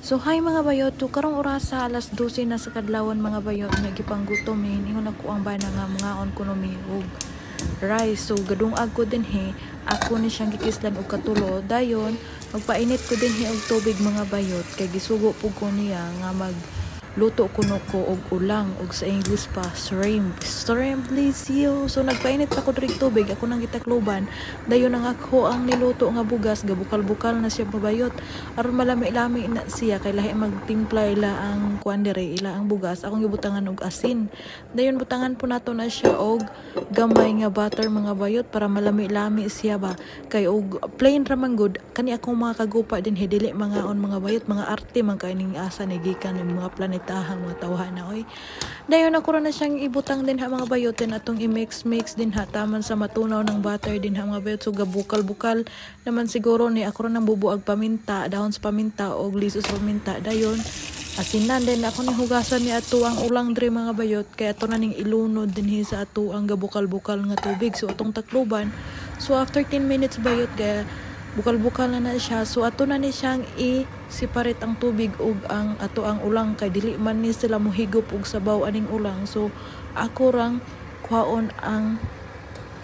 So hi, mga bayot, to karong orasa, alas 12 na sa kadlawon, mga bayot, nga gipanggutom eh. Ingon ako ang bana nga mangaon kuno mi og rice. So gadungag ko dinhi, ako ni siyang gikislan og katulo. Dayon magpainit ko dinhi og tubig, mga bayot, kay gisugo pug ko niya nga mag luto kuno ko og ulang og sa English pa shrimp. Shrimp lisyo. So nagpainit pa ko diri tubig, ako nang gitakluban. Dayon ang ako ang niluto nga bugas, gabukal-bukal na siya, mabayot, aron malami-lami na siya kay lahi magtimpla ila ang kuan diri, ila ang bugas. Akong gibutangan og asin. Dayon butangan po nato na siya og gamay nga butter, mga bayot, para malami-lami siya ba, kay og plain ra man gud kani akong mga kagupa din dili mangaon, mga bayot. Mga arte man kay ning asa ni gikan ning mga planetahang mga tawhana oy. Dayon ako ra na siyang ibutang din ha, mga bayot, din atong i-mix mix din ha taman sa matunaw ng butter din ha, mga bayot. So gabukal-bukal naman siguro ni. Ako ra nang bubuag paminta, dahon sa paminta og liso sa paminta. Dayon asinan din ako ni hugasan ni ato ang ulang dre, mga bayot, kay ato na ning ilunod dinhi sa ato ang gabukal-bukal nga tubig. So atong takluban. So after 10 minutes, bayot, kaya bukal-bukal na na siya. So ato na ni siyang i-separate ang tubig ug ang ato ang ulang, kay dili man ni sila mohigop og sabaw aning ulang. So ako rang kuhaon ang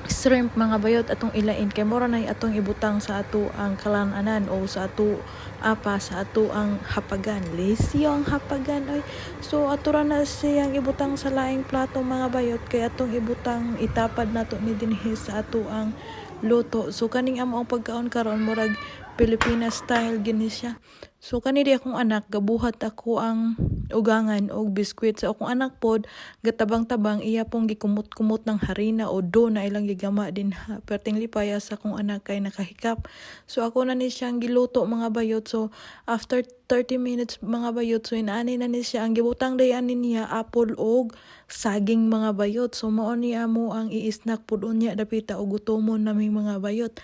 shrimp, mga bayot, atong ilain kay mura na atong ibutang sa ato ang kalananan o sa ato apa sa ato ang hapagan. Lesyo ang hapagan oy. So ato ra na siyang ibutang sa laing plato, mga bayot, kay atong ibutang itapad nato ni dinhi sa ato ang luto. So kaning amo ang pagkaon karon, murag Pilipinas style gini siya. So kani di akong anak, gabuhat ako ang ugangan og biskwit. Sa akong anak pod gatabang-tabang, iya pong gikumot-kumot ng harina o do na ilang gigama din ha. Perting lipaya sa akong anak kay nakahikap. So ako na ni siyang giluto, mga bayot. So after 30 minutes, mga bayot, so inaani na ni siya. Ang gibutang dayan niya apple og saging, mga bayot. So mao ni amo ang i-snack pud unya dapita og gutomon nami, mga bayot.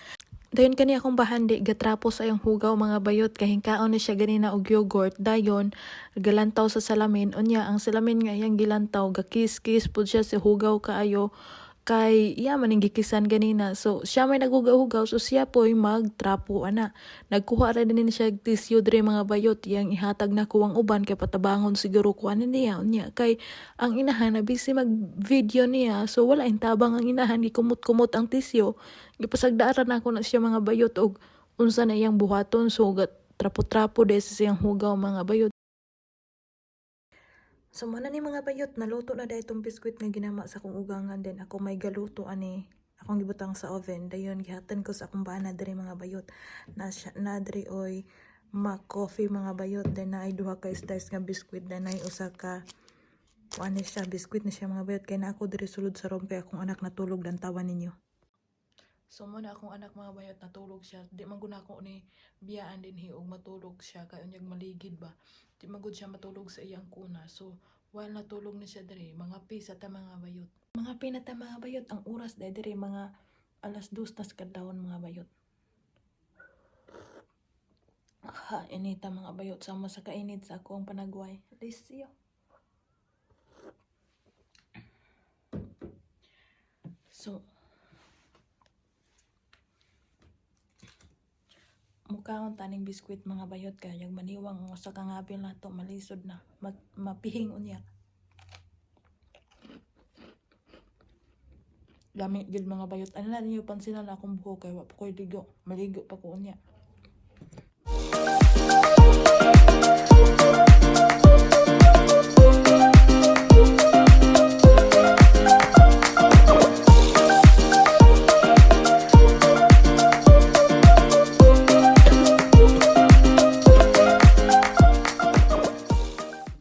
Dayon kani akong bahandi gatrapo sa iyang hugaw, mga bayot, kay hingkaon ni siya ganina og yogurt. Dayon galantaw sa salamin. Unya ang salamin nga iyang gilantaw, gakis-kis pud siya si hugaw kaayo kay iya man ning gikisan ganina. So siya may naghugaw-hugaw, so siya po'y magtrapo ana. Nagkuha ra din siya og tissue diri, mga bayot, iyang ihatag na kuwang uban kay patabangon siguro ko ani niya. Unya kay ang inahan na busy mag video niya, so wala tabang ang inahan, gikumot-kumot ang tissue. Gipasagdaan nako na siya, mga bayot, og unsa na iyang buhaton. So trapo-trapo de sa siyang hugaw, mga bayot. So mo na ni, mga bayot, naluto na dahil itong biskwit nga ginama sa akong ugangan din. Ako may galuto ani, akong gibutang sa oven. Dayon gihatan ko sa akong bana diri, mga bayot. Na siya na diri oy ma coffee, mga bayot. Then naay duha ka slice nga biskwit, then naay usa ka kuan ni siya, biskwit ni siya, mga bayot, kay na ako diri sulod sa room kay akong anak natulog, lantawan ninyo. So mo na akong anak, mga bayot, natulog siya. Di man gud nako ni biyaan dinhi og matulog siya kay unyag maligid ba. Di man gud siya matulog sa iyang kuna. So while natulog na siya diri, mga pisa ta, mga bayot. Mga pinata, mga bayot, ang oras dahil diri mga alas 2 tas kadlawon, mga bayot. Ha, inita, mga bayot, sama sa kainit sa ako ang panagway. Lisyo. So, mukaon taning biskwit, mga bayot, kay yung maniwang usa ka ngabil na to, malisod na mapihing unya. Lami gyud, mga bayot. Ano na ninyo pansinan akong buhok kay wa pa ko'y ligo. Maligo pa ko unya.